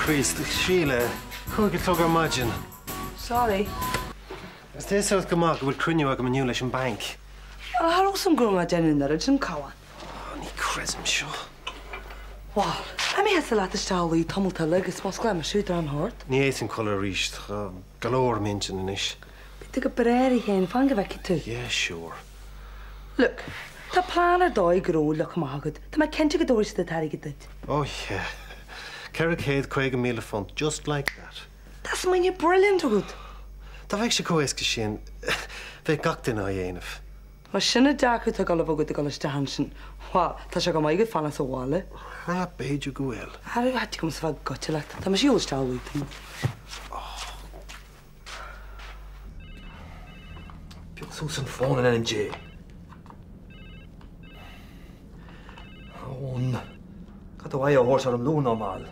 Chríost, a Shíle, 5 a chlog ar maidin. Sorry. Is tá fhios agat go maith go bhfuil cruinniú agam inniu leis an banc. Bhuel, cha raibh fhios a'm go raibh mé ag déanamh an oiread sin cabhail. Ó, ní creidim seo. Bhal, an mbeadh leat isteach a luí tamalt eile agus musclóidh mise dream thart. Ní fhéadfainn codladh arís, tá go leor i m'intinn anois. Beidh tú go breá ar féin, fan go bhfeicfidh tú. Yeah, sure. Look, tá plean ar dóigh gnó leagtha amach agat. Tá mé cinnte go dtabharfaidh siad an t-airgead duit. Oh yeah. £450,000, just like that. Tá smaoineamh brilliant agat. Dá mbeadh sé chomh éasca sin, bheadh gach duine á dhéanamh. Más sin an dearcadh atá ag dul a bheith agat ag dul isteach ansin, bhuel, tá sé go maith agat fanacht sa bhaile. Ah, b'fhéidir go bhfuil. Ara, thig liomsa bheith goite leat. Tá mise ag dul isteach a luí tamall. Pioc suas an fón in ainm Dé. Fón. Cad tá uaidh a thabhairt orm luath ná mall?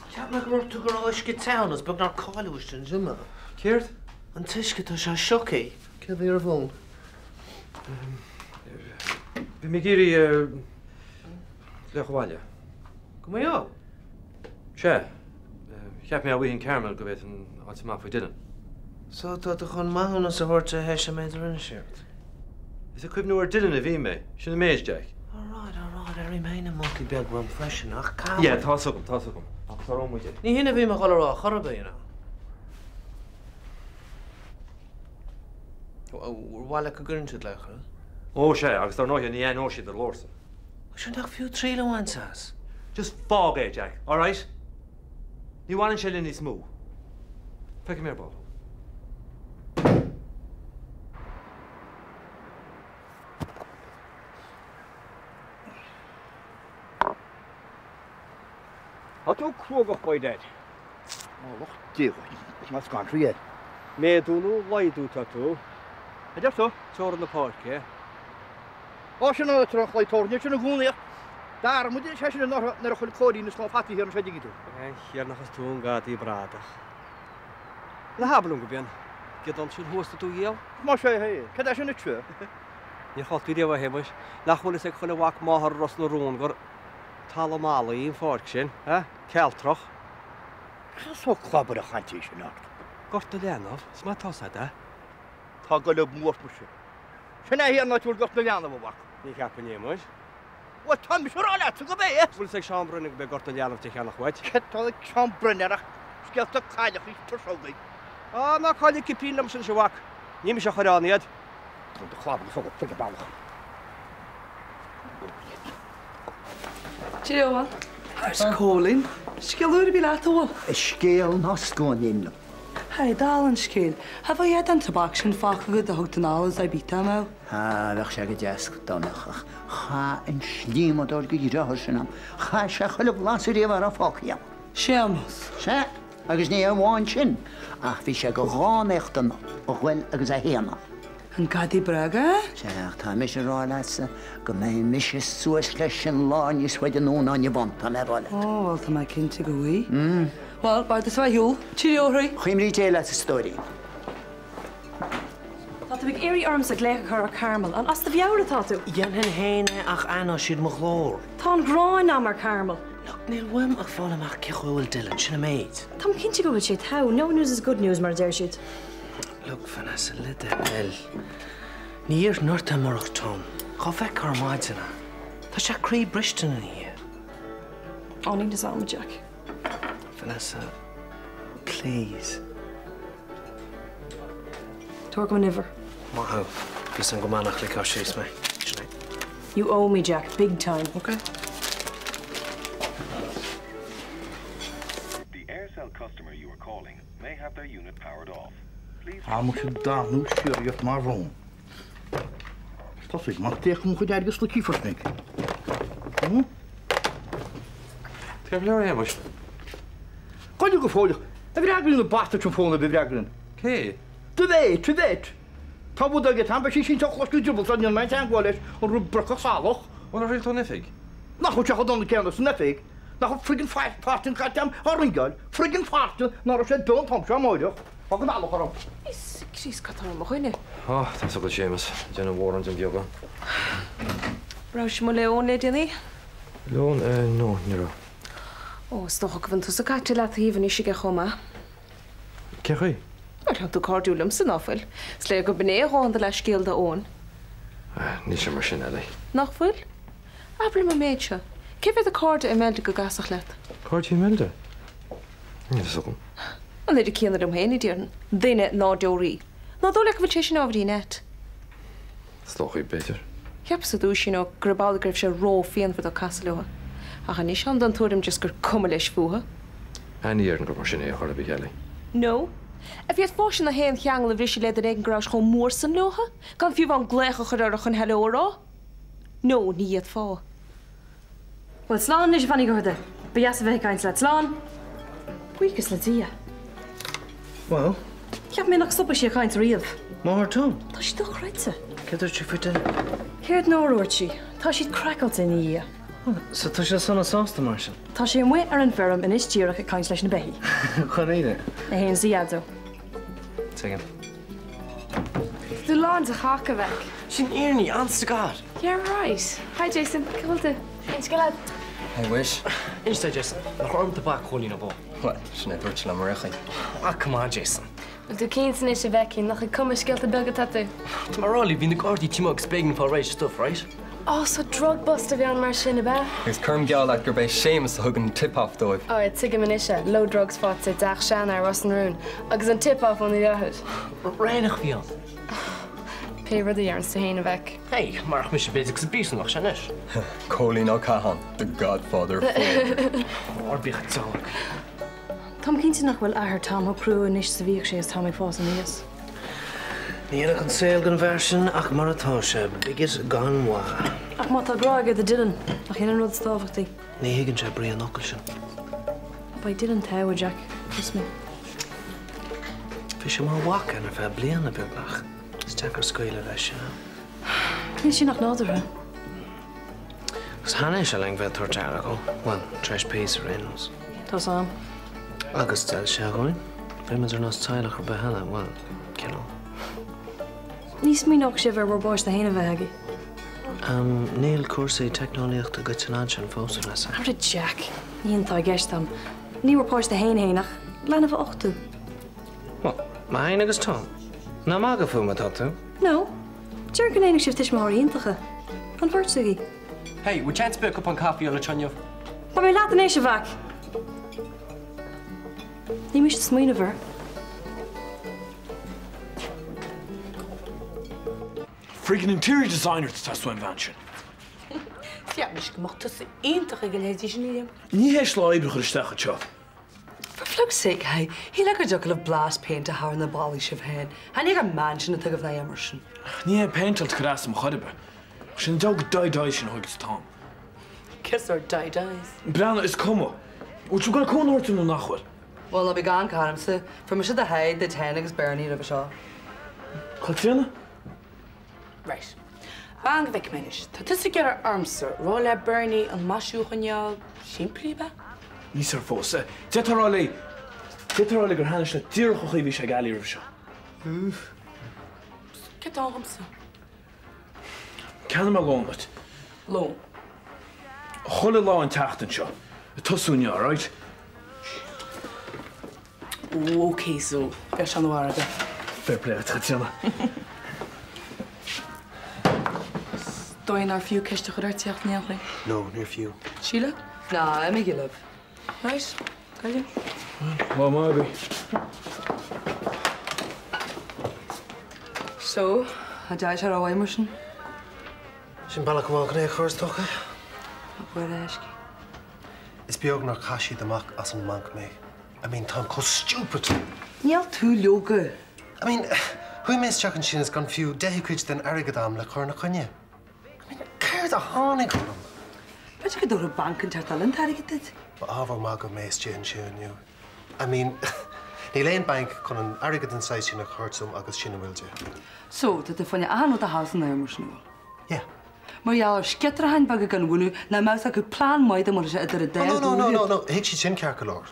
Cheap mé go raibh tú go raibh uisce teann is beag nár cailleadh istigh ansin mé. Céard? An t-uisce, tá sé sioctha. Céard a bhí ar bun? Bhí mé ag iarraidh glaoch abhaile. Go Maigh Eo? Sea. Cheap mé a bhuí an Carmel go bhféadfainn fháilt amach faoi Dylan. So tá tú chun maithiúnas a thabhairt do théis an méid a rinne sé ort? Is ag cuimhniú ar Dylan a bhí mé. Sin an méid, Jack. Alright, alright, airím féin an monkey beag uaim freisin, ach cá Yeah, tá's agam, tá's agam. Ach sáróidh muid é. Ní hin a bhí mé ag dul a rá chor ar bith, you know. Ar mhaith leat go gcuireann siad glaoch orthu? Ó, sea, agus dar ndóighe ní aithneoidh siad do ghlórsa. Sure nach fiú triail a bhaint as? Just fág é, Jack, alright? Ní bhaineann sé linn níos mó. Feicfidh mé ar ball thú. Tá tú cruógach by dad. Mallacht Dé dhuit, is maith scantraí é. Méadú nó laghdú tá tú? A deir tú? Teorainn na páirce. Ó sin an áit a raibh an chlaí tabhairne sin i gcónaí ach d'athraigh muid sé sin anuraidh nuair a chuir Cóilín níos mó fataí thiar anseo an dtuigeann tú. A Thiarna nach is tú an gadaí bradach. Ná habair liom go b'in an giodán sin thuas tá tú a dhíol? Más é é, cad é sin anseo? Níor chuala tú riamh a Shéamais, nach bhfuil fhios ag chuile mhac máthar i Ros na Rún gur talamh malaí í an pháirc sin, eh? Cealtrach. Cad sórt clabaire chainte í sin ort? Gort na Leanbh, is maith atá fhios a'd é. Tá goile mór ort muise. Sin é thiar an áit a bhfuil Gort na Leanbh, a mhac. Ní cheapfainn é, muis. Bhuel, tá mise a rá leatsa go b'é é. Bhfuil fhios ag Seán Brennan go b'é Gort na Leanbh de cheannach uait? Cad tá ag Seán Brennan ach scéalta cailleach is piseogaí. Á, ná cáill an cipín liomsa anois, a mhac. Ní mise a chuir ann iad. Tá do chlab agus focal chuig an bealach. Cheerio, a bhfuil. How's Cóilín? Scéal úr ar bith leat, a bhfuil? Scéal ná scuainín liom. Haigh, dála an scéil, cha bhfuil a dhath den tobac sin fágtha agat a thug tú anall as Ibiza dom? Ah, bheadh sé go deas dá mbeadh, ach chaith an slíomadóir de dheartháir sin a'm, chaith sé chuile bhlas ariamh a raibh fágtha a'm. Séamus. Sea, agus ní amháin sin, ach bhí sé go dhán éachtan a ghoil agus a shéanadh. An gadaí bréige é? Sea, ach tá mise a rá leatsa go mbeidh mise suas leis sin lá níos faide anonn ná inniu ann, tá mé a rá leat. Ó, bhuel, tá mé cinnte go bhfuil. Bhuel, beidh tusa ar shiúl. Cheerio, a chroí. Cuimrí Dé leat, a stóirín. Tá tú ag iarraidh ormsa glaoch a chur ar Carmel. An as do mheabhair atá tú? Dhéanfainn féin é ach aithneoidh siad mo ghlór. Tá an ghráin a'm ar Carmel. Look, níl uaim ach fáil amach cén chaoi a bhfuil Dylan, sin an méid. Táim cinnte go bhfuil sé togha. No news is good news, mar a deir siad. Look, Vanessa, le do thoil. Ní iarrfainn ort é murach Tom. Dhá bhfeicfeá ar maidin é. Tá sé croí briste ina dhiaidh. Ó, níl fhios a'm, a Jack. Vanessa, please. Tabhair dhom an uimhir. Maith thú. Bhí fhios a'm go maith nach ligfeá síos mé. Sin é. You owe me, Jack, big time. Okay. The Eircell customer you are calling may have their unit powered off. Please. Tá muid ag danú siar ort mar bhonn. Tosaigh, má d'fhéach mo chuid airgead sna cífearsnaigh. Céard leor é, muis? Goineadh go fóilleach. A bhfreagraíonn an bastard sin fón a bhfreagraíonn. Cé? The vet, the vet. Tá rud aige, tá, beidh sí sin sa chloiste drioball seo, níl mé in teangmháil leis an rud brocach salach. Bhuel, ar thriail tú an oifig? Nach bhfuil sé chomh dona céanna san oifig? Nach bhfuil friggin fortune caite agam á ringeáil? Friggin fortune ná raibh sé beo an t-am seo amáireach. Fág an bealach orm. Íosa Críost, cad tá ar mo dhuine? Á, tá fhios agat Séamus, ag déanamh mórán den bheagán. Raibh sibh amuigh le Eoin le déanaí? Leon? No, ní raibh. Ó, is dócha go bhfuil tusa caite leataobh anois aige chomh maith. Cén chaoi? Bhuel, tá tú cairdiúil liomsa, ná fuil? Is léir gurb in é a dhóthain de leathscéal d'Eoin. Níl sé mar sin, Ellie. Nach bhfuil? Abair liom an méid seo, cé mhéad cairde Imelda go gcasfadh leat? Cairde Imelda? Níl fhios agam. An oiread céanna liom féin, a déarfainn. Duine ná deoraí. Ná dóigh leat go bhfuil sé sin ábhairín ait? Is dócha, b'fhéidir. Cheapas ar dtúis, you know, gurb amhlaidh go raibh sé ró-phianmhar dó casadh leo. Ach anois táim den tuairim just gur cuma leis fúthu. Ní déarfainn gur mar sin é ar chor ar bith, Ellie. No. An bhféadfása na haon cheangal a bhriseadh le duine éigin go rabhais chomh mór san leotha, gan fiú amháin glaoch a chur orthu chun hello a rá? No, ní fhéadfá. Bhuel, slán anois, a Bhean Uí Dhochartaigh. Ba dheas a bheith ag caint leat. Slán! Buíochas le Dia. Bhuel? Cheap mé nach stopfadh sí ag caint riamh. Máthair Tom? Tá sí dochreidte. Céard a dúirt sí faoi Dylan? Céard nár dhúirt sí? Tá siad craiceáilte ina dhiaidh. So tá sé sona sásta mar sin? Tá sé amuigh ar an bhfeirm anois díreach ag caint leis na beithígh. Dáiríre? É féin is a Dhaideo. Tuigim. Tú lán de chac, a mhac. Sin fhírinne, honest to God. Yeah right. Hi Jason, cá bhfuil tú? Cén scéal leat? Hey Wish. Inis dom Jason, nach raibh orm tobac Chóilín ó bó? Bhuel, sin é dúirt sé liom ar aon chaoi. Ah come on Jason. Bhfuil tú cinnte anois a Bheicí nach ag cumadh scéalta beaga atá tú? Tá mé ag rá leat, bhí na gardaí timpeall agus b'éigean fáil réidh stuff, right? Oh, so drug bust a bhí ann mar sin, ab ea? Agus cuirim geall leat gurb é Séamus a thug an tip-off dóibh. Alright, tuigim anois é, load drugs faighte i dteach seanfhear Ros na Rún, agus an tip-off óna dheartháir. Raonach a bhí ann. Pé rud a deireanns tú féin, a mhac. Hey, marach mise b'fhéidir go sa bpríosún a bheadh sé anois. Cóilín Ó Catháin, the godfather of fraud. Ár bíodh dog. Táim cinnte nach bhfuil athair Tom chomh crua anois is a bhíodh sé is Tom ag fás aníos. Ní fheilfeadh an saol don bhfear sin ach mar atá sé, bigot gan mhaith. Ach má tá grá aige do Dylan, nach in an rud is tábhachtaí? Ní thuigeann sé brí an fhocail sin. Beidh Dylan togha, Jack. Trust me. Bhí sé mar mhac againn ar feadh bliana, beagnach. Is deacair scaoileadh leis, you know. Níl sin ach nádúrtha. Agus thaitnigh sé linn bheith ag tabhairt aire dhó, bhuel, tar éis píosa ar aon nós. Tá's a'm. Agus d'fheil sé dhúinn. Bhí muid ar nós teaghlach ar bith eile, bhuel, cineál. Ní smaoineodh sibh ar bhur bpáiste féin a bheith agaibh? Níl cúrsaí teicneolaíochta goite an fhad sin fós, a Vanessa. Ara Jack, ní hin atá i gceist a'm. Ní bhur páiste féin féin ach leanbh a uchtú. Bhuel, mé féin agus Tom. Ná magadh fúm atá tú? No. Déarfainn go ndéanfadh sibh tuismitheoirí iontacha. An bheirt agaibh. Hey, bhfuil seans ar bith cupán caife a fháil anseo inniu? Beidh mé leat anois, a mhac! Ní miste smaoineamh air. Friggin interior designer atá sa bhean sin. Cheap mise go mbeadh tusa iontach ag a leithéidí sin, Liam. Ní théis lá oibre a chur isteach anseo. For flug's sake, hey, shílfeá go dtiocfadh libh blas péinte a chur ar na ballaí sibh féin. Tháinig an mansion atá agaibh ná mar sin. Ní hé péinteáil cur as am chor ar bith. Sin an dog die die sin a thuigeann Tom. Cén sórt die dies? Breathnaigh, is cuma. Bhfuil tú ag dul cúnamh a thabhairt dom nó nach bhfuil? Bhuel, ná bí ag amharc ormsa. Fuair mise do sháith duit féin agus Bernie roimhe seo. Caitríona? Right. Fan go bhfeicfidh mé anois. Tá tusa ag iarraidh ormsa rá le Bernie an maisiú a choinneáil simplí, ab ea? Níos fearr fós. D'fhéadfá a rá léi, d'fhéadfá a rá léi gur thaitnigh sé leat díreach an chaoi a bhí sé ag Ali roimhe seo. Céard atá agamsa? Ceannóidh mé lón duit. Lón. Chuile lá an tseachtain seo. Ag tosú inniu, alright? Ó, ok, so, beidh sé ina mhargadh. Fair play duit, Caitríona. Is dóigh nár fiú ceist a chur ort teacht in aon chaoi. No, níor fiú. Síle? Ná, imígí libh. Right, gabh. Lá maith agaibh. So, an dteachaigh sé rómhaith mar sin? Sin bealach amháin chun é a chur, is dócha. A Mhuire fheiscí. Is beag nár chaith siad amach as an mbanc mé. I mean, táim chomh stupid! Níl tú leoga. I mean, chuaigh mé isteach ansin is gan fiú deichiú cuid den airgead a'm le cur ina choinne. I mean, céard a tháinig orm? B'fhéidir go dtabharfadh banc inteacht eile an t-airgead duit. Ba ábhar magaidh mé istigh ansin inniu. I mean, níl aon banc chun an airgead den saghas sin a thabhairt dom agus sin a bhfuil de. So, tá tú fá choinne achan rud a shá san aer mar sin, an bhfuil? Yeah. Mar gheall ar sciotracháin bheaga gan bhunús nach mbeadh acu plean maith dá mbeadh sé idir an dá Oh, no, no, no, dhúil. no, no, thuig siad sin ceart go leor.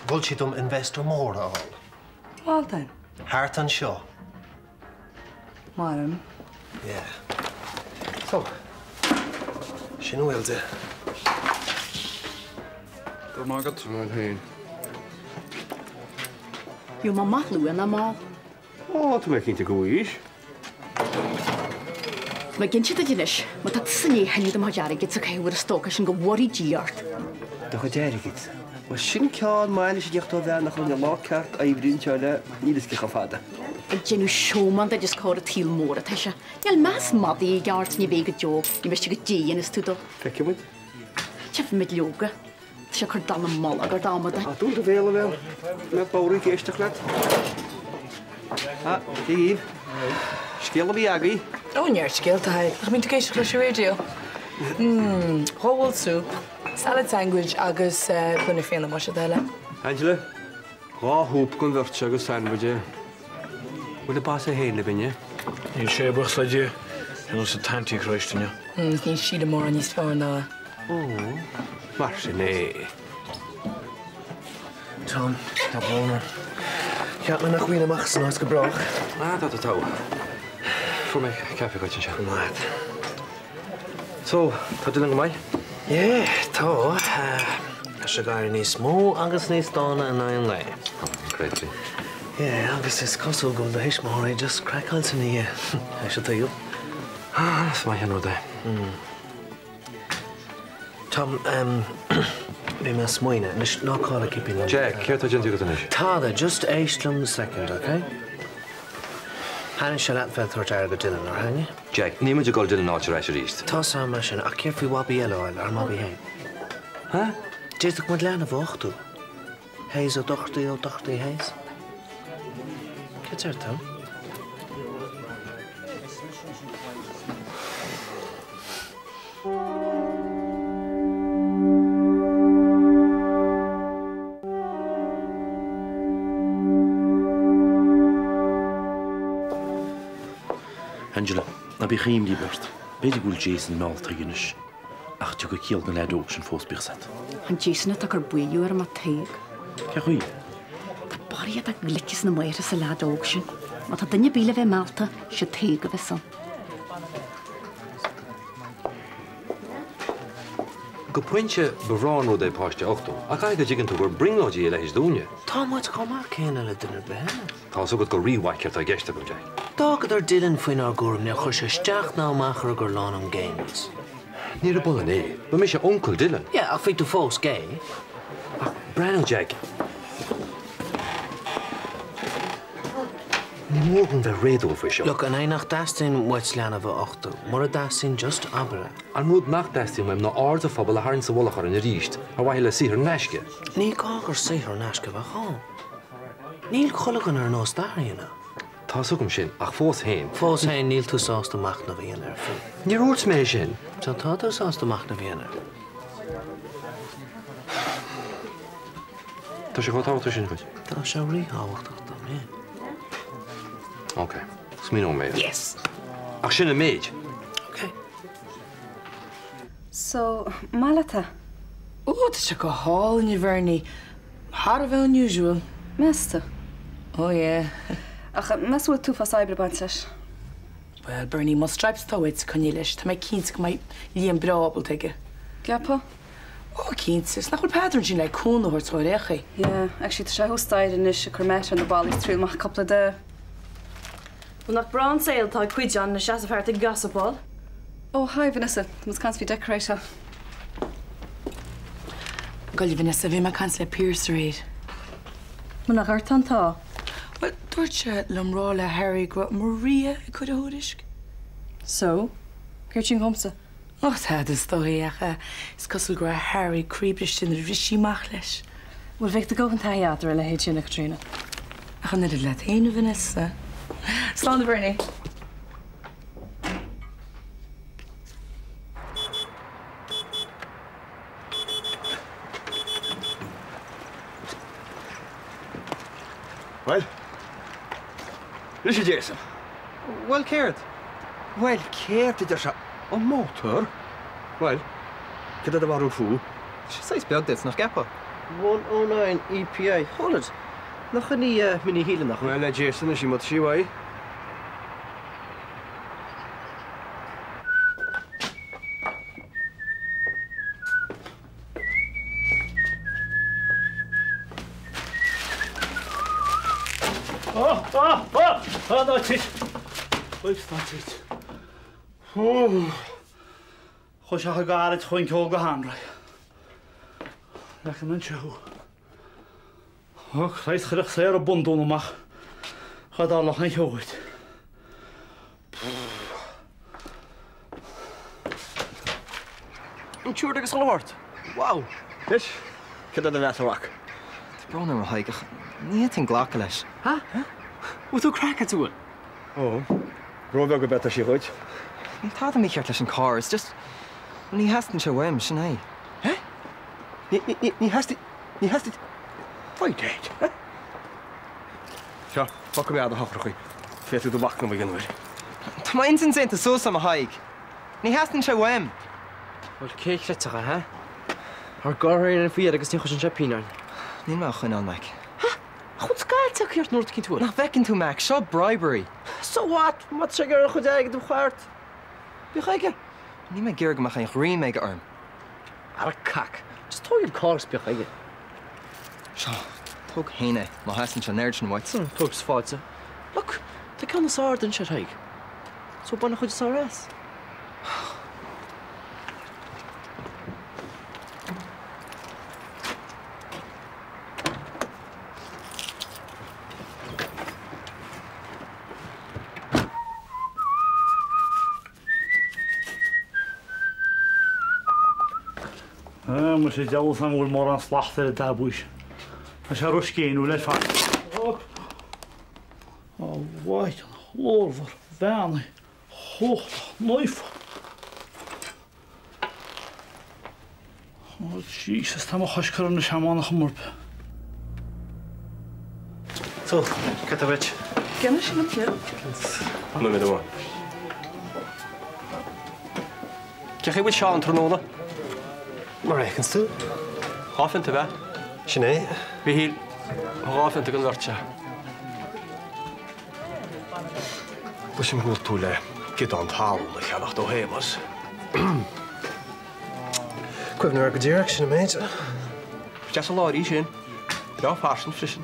Mhol siad dom investor mór a fháil. Well then. Thart anseo. Maram. Yeah. So, sin a bhfuil de. Go raibh maith agat. Maith féin. Gheobhaidh mé amach luath ná mall. Ó, tá mé cinnte go bhfaighidh. Tá mé ag inse duit anois, má tá tusa i ndiaidh a thuilleadh de mo chuid airgid sa chaoi a bhfuair an stócach sin go bhfóirí Dia ort. Do chuid airgid? Bhuel, sin ceann maith anois a d'fhéadfadh tú a bhean a chur ina lá ceart oibre anseo le níl fhios cé chomh fada. Ag déanamh seomáin duit os comhair an tsaoil mhóir atá sé. Níl meas madaidh aige ort, ní bheidh go deo, ní miste goidé a dhéanfas tú dó. Feicfidh muid. Tchífimid leoga. Tá sé ag cur dallamullóg ort amadán. Á, dún do bhéal, a bhéal. Mé bodhar ag éisteacht leat. Á, Dia dhaoibh. Scéal a bhí agaibh. Ó, neart scéalta, a Thaidhg. Nach mbíonn tú ag éisteacht leis an raidió? Mmm, dhá bhowl súp, salad sandwich agus gloine fíona, más é do thoil é. Angela, Dhá shúp don bheirt agus sandwich. Bhfuil an boss é féin libh inniu? Níl sé, buíochas le Dia, ar nós an t-antichrist inniu. Níl Síle mórán níos fearr ná é. Ó, mar sin é. Tom, tá brón orm. Cheap mé nach bhfaighinn amach as an áit go brách. Ah, tá tú togha. Fuair mé caife dhuit anseo. Maith. So, tá Dylan go maith? Yeah, tá. Tá sé ag éirí níos mó agus níos dána in aghaidh an lae. Crazy. Yeah, agus is cosúil go bhfuil do thuismitheoirí just craiceáilte ina dhiaidh leis an tsaol. Ah, is maith an rud é. Tom, bhí mé ag smaoineamh, anois ná caill an cipín liom. Jack, céard tá déanta agat anois? Tada, just éist liom soicind, ok? Thaitnigh sé leat bheith ag tabhairt aire do Dylan, nár thaitnigh? Jack, níl muid ag dul Dylan a fháilt ar ais arís. Tá's a'm é sin, ach céard faoi bhabaí eile a fháil, ár mbabaí féin? Huh? D'fhéadfadh muid leanbh a uchtú. Hayes Ó Dochartaigh Ó Dochartaigh Hayes? Cad deir tú? Angela, ná bíodh aon imní ort. B'fhéidir go bhfuil Jason meallta aige anois, ach tiocfaidh ciall don leaid óg sin fós, bíodh 's agat. An Jason atá ag cur buaidh orm a Thaidhg. Cén chaoi? Tá barraíocht de ghliceas na máithreach sa leaid óg sin. Má tá duine ar bith le bheith meallta, sé Tadhg a bheas ann. Go pointe, ba bhreá an rud é páiste a uchtú, ach caithfidh go dtuigeann tú gur brionglóid í a leithéid dúinne. Tá muid chomh maith céanna le duine ar bith eile. Tá's agat go rímhaith céard tá i gceist agam, Jack. D'fhágadar Dylan faoinár gcúram, níor chuir sé isteach ná amach ar an gcur lán ón gcéimeas. Níorbh ionann é. Ba mise uncail Dylan. Yeah, ach bhí tú fós gay. Ach breathnaigh, Jack. Ní mór dúinn bheith réadúil faoi seo. Look, an é nach dteastaíonn uait leanbh a uchtú? Mura dteastaíonn, just abair é. An rud nach dteastaíonn uaim ná aird an phobail a tharraingt sa mhullach orainn arís ar mhaithe le saothar in aisce. Ní gá gur saothar in aisce a bheadh ann. Níl chuile dhuine ar nós d'athar, you know. Tá's agam sin, ach fós féin. Fós féin, níl tú sásta machnamh a dhéanamh air faoi. Níor dhúirt mé é sin. So tá tú sásta machnamh a dhéanamh air. Tá sé chomh tábhachtach sin duit? Tá sé ríthábhachtach dom, yeah. Ok, smaoineoidh mé air. Yes! Ach sin an méid. Ok. So, maith leat é? Ó, tá sé go hálainn, a Bhernie. Thar a bheith unusual. Meas tú? Oh yeah. Ach meas tú an bhfuil an t-uafás oibre ag baint leis? Bhuel, Bernie, más stripes atá uait, coinnigh leis. Tá mé cinnte go mbeidh Liam breá ábalta aige. Gceapfá? Ó, cinnte. Is nach bhfuil Peadar ansin le cúnamh a thabhairt dó ar aon chaoi? Yeah, actually tá sé thuas staighre anois ag cur mat ar na ballaí is triail amach cúpla de. Bhuel, nach breá an saol atá ag cuid againn ina seasamh thart ag gossipáil. Oh, hi Vanessa, tá muid ag caint faoi decorateáil. Gabh i leith Vanessa, bhí mé ag caint le Pearse aréir. Bhuel, nach ort atá an t-ádh? Bhuel, dúirt sé liom rá le Harry go raibh Maria ag cur a thuairisc. So? Céard sin dhomsa? Ó, tada is dóigh, ach is cosúil go raibh Harry croíbhriste nuair a bhris sí amach leis. Bhuel, bheadh do dhóthain taithí agat ar a leithéid sin, a Chaitríona. Ach an oiread leat féin, a Vanessa. Slán, a Bernie. Bhuel, anois a Jason. Bhuel, céard? Bhuel, céard a deir sé? An mótar? Bhuel, cad é do bharúil fúthu? Tá sé saghas beag duit, nach gceapfá? 109 EPI, hold it! Nach in í Mini Shíle, nach í? Bhuel, a Jason, is í mo trí uaidh. Á! Á! Á! Á! Ná tit! Christ, ná tit. Chuaigh sé chomh gairid chuaigh an ceol go han-réidh. Leacain anseo thú. Ó Christ, chuirfeadh Sarah bundún amach dhá dtarlódh aon cheo dhuit. An triúr agus an ort. Wow! Anois, cad é do mheas, a mhac? Tá brón orm, a Thaidhg, ach ní fhéadfainn glacadh leis. Ha? Bhfuil tú craiceáilte an bhfuil? Ó, róbheag ab ea tá sí dhuit. Níl tada mícheart leis an carr, it's just, ní theastaíonn sé uaim, sin é. Eh? Ní, ní, ní, ní theastaíonn, ní theastaíonn, by dad, eh? Seo, fágfaidh mé agat a shochrachaí. Féadfaidh tú do mhachnamh a dhéanamh air. Tá m'intinn déanta suas agam, a Thaidhg. Ní theastaíonn sé uaim. Bhuel, cé a chreidfeadh é, ha? Ár gcarr féin ar an bhfíor agus ní choiseann sé pingin orainn. Níl mé á choinneáil, Mac. Ha! Ach bhfuil scaillte acu ort nó rud eicínt uair? Nach bhfeiceann tú, Mac, seo bribery. So what? Má tá sé ag iarraidh a chuid airgid a thabhairt, bíodh aige. Níl mé ag iarraidh go mbeadh aon ghreim aige orm. Ara cac. Just tóg an carr is bíodh aige. Seo, tóg féin é, má theastaíonn sé an oiread sin uait. Tóg is fáilte. Look, tá ceann níos airde anseo, a Thaidhg. So bain an chuid is fearr as. Ah, muise deabhal 's an bhfuil mórán slacht ar an dtabúis. Tá sé roiscéiniúil ar fad. A Mhaighdean ghlórmhar, bheannaithe, chumhachtach, naofa. Oh Jesus, tá mo chois curtha na seamánach chuma ar bith. So, cad tá uait? Déanfaidh sin an pioc. Nóiméad amháin. Cén chaoi a bhfuil Seán tráthnóna? Mar a fheiceanns tú. Dhá phionta ab ea? Sin é. Mhichíl, dhá phionta don bheirt, sea. Cloisim go bhfuil tú le giodán talún a cheannacht ó Shéamus. Cuimhneamh air go díreach, sin an méid. Is deas an láir í sin. Breá fairsing freisin.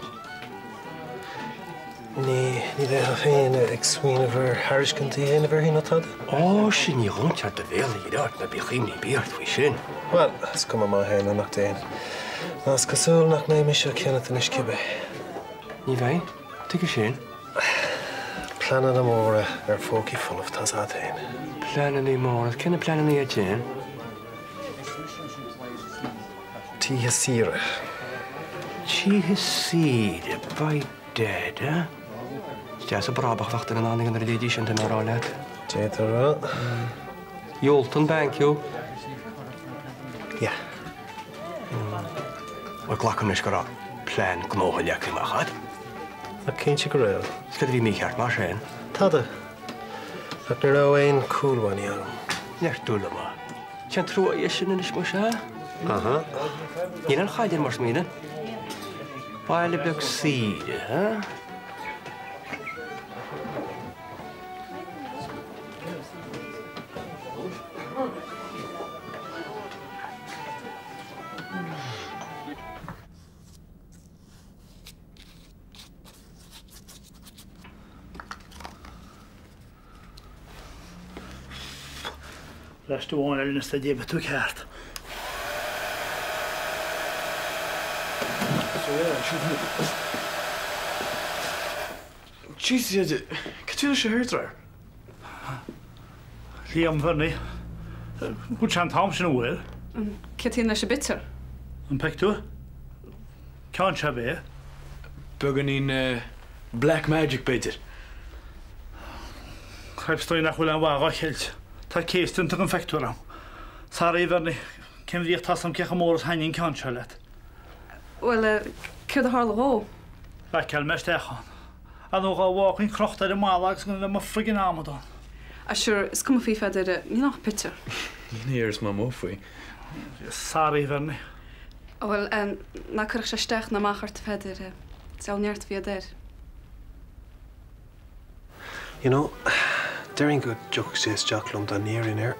Ní, ní bheifeá féin ag smaoineamh ar thairiscint a dhéanamh uirthi nó tada? Ó, sin ní dhúintear do bhéal a ghiorracht ná bíodh imní ar bith ort faoi sin. Bhuel, is cuma má théann nó nach dtéann. Ná is cosúil nach mbeidh mise á ceannacht anois cibé. Ní bheidh. Tuige sin? Pleananna móra ar phócaí folamh, tá's a'd féin. Pleananna móra? Cé na pleananna iad sin? Tithe saoire. Tithe saoire, by dad, eh? Is deas an brabach a bheadh duine in ann a dhéanamh ar a leithéidí sin, tá mé a rá leat. D'fhéadfá a rá. Dhiúltaigh an banc thú? Yeah. Bhuel, glacaim leis go raibh plean gnótha leagtha amach agat? Ach cinnte go raibh. Is cad a bhí mícheart mar sin? Tada. Ach ní raibh aon chúlmhoney agam. Neart dúil liom. Cén trua é sin anois, más ea? Aha. Níl aon chaill air mar smaoineamh. Baile beag saoire, ha? Leaist amháin eile anois le Dia beidh tú ceart. Jesus, cad é leis an hairdryer? Liam Bhernie, Bhfuil sé an t-am sin an bhfuil? Cé taobh leis an bpictiúr? An pictiúr? Ceann seo é. Beagáinín black magic b'fhéidir. Cripes nach bhfuil aon mhaith dhá cheilt. Tá céas déanta den phictiúr agam. Sorry, a Bhernie, cén bhrí atá agam cé chomh mór is a thaitníonn an ceann seo leat? Bhuel, céard a tharla dhó? Raiceáil mé isteach ann. Ar ndóigh dhá bhfágfainn crochta ar an mballa agus gan a bheith i mo friggin amadán. Ah sure, is cuma faoi Pheadair, níl ann ach pictiúr. Ní fhear is mamó faoi. Sorry, a Bhernie. Bhuel, ná cuirfeadh sé isteach ná amach ort a Pheadair, deabhal neart a bhí air. You know, déarfainn go dtiocfadh sé isteach liom dá n-iarrfainn air.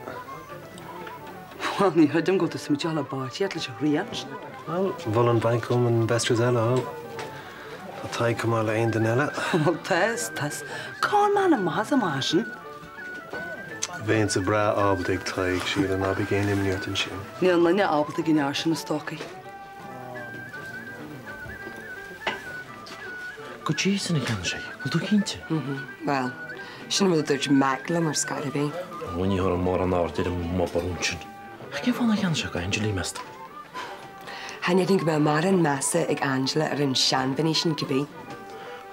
Bhuel, ní chreidim go bhfuil tú smuiteáil le báitíocht leis an ghrian sin. Bhuel, mhol an banc dom investors eile a fháil. Tá Tadhg chomh maith le aon duine eile. Bhuel tá is tá. Cá mbeann an maitheas amach sin? Bheinnse breá ábalta ag Tadhg, Síle, ná bíodh aon imní ort ansin. Níl aon duine ábalta ag an fhear sin, is dócha. Go Jason a cheannaigh sé, bhfuil tú cinnte? Bhuel, sin an rud a dúirt Mac liom ar scor ar bith. Ó, ní thabharfainn mórán aird ar an mbobarún sin. Ach cén fáth nár cheannaigh sé go Angela í, meas tú? Chan fhéadfainn go mbeadh mórán measa ag Angela ar an seanmhnaoi sin cibé.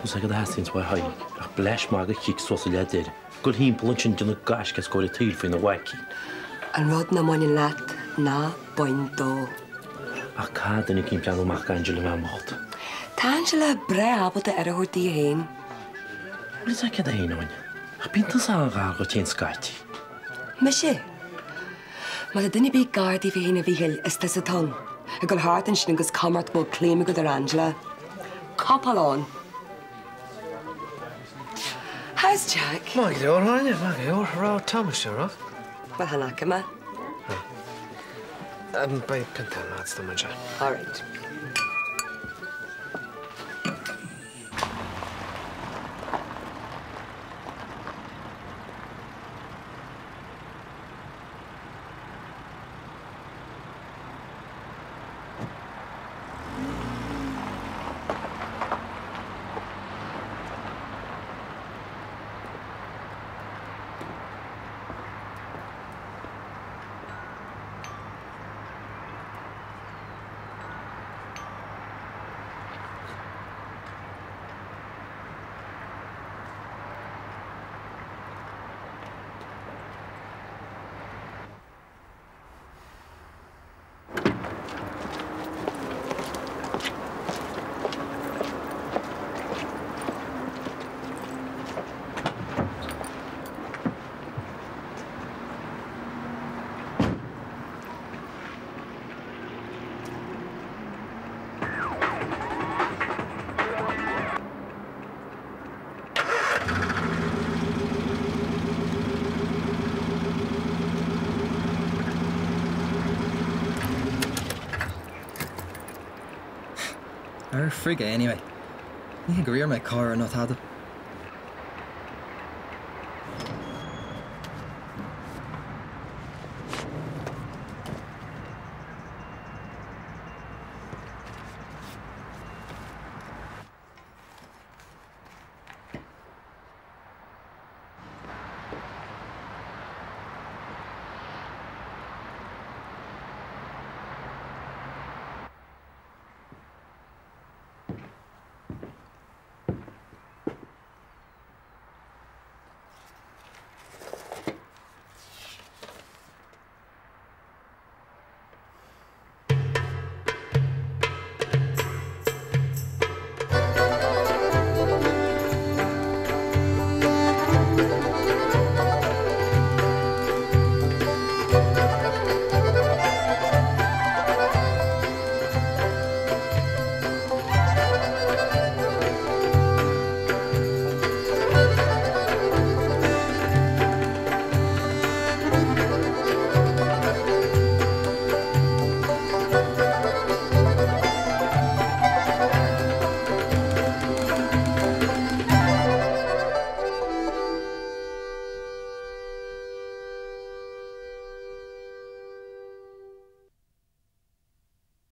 Tá's agat cad a theastaíonns uaidh Thaidhg ach bleaist maith de chic suas a leath deiridh. Goil thimpeall ansin déanamh gaisce os comhair an tsaoil faoina bhaicín. An rud nach mbaineann leat, ná bain dó. Ach caithfidh duine eicínt breathnú amach d'Angela an bhean bhocht. Tá Angela breá ábalta aire a thabhairt di féin. Bhfuil fhios agat céard a fhéin, Áine? Ach bíonn tusa an-ghar dhuit féin scaití. Mise? Má tá duine ar bith gar daofa féin a Mhíchíl, is tusa atá ann. Ag dul thart ansin agus cuma ort go bhfuil claim agat ar Angela. Copáil ann. How's Jack? Maith go leor, Áine, maith go leor. Raibh Thomas seo, raibh? Bhuel, chan fhaca mé. Beidh pionta eile agat dom anseo. All right. Ar frig é anyway. Ní hé gur iarr mé carr nó tada.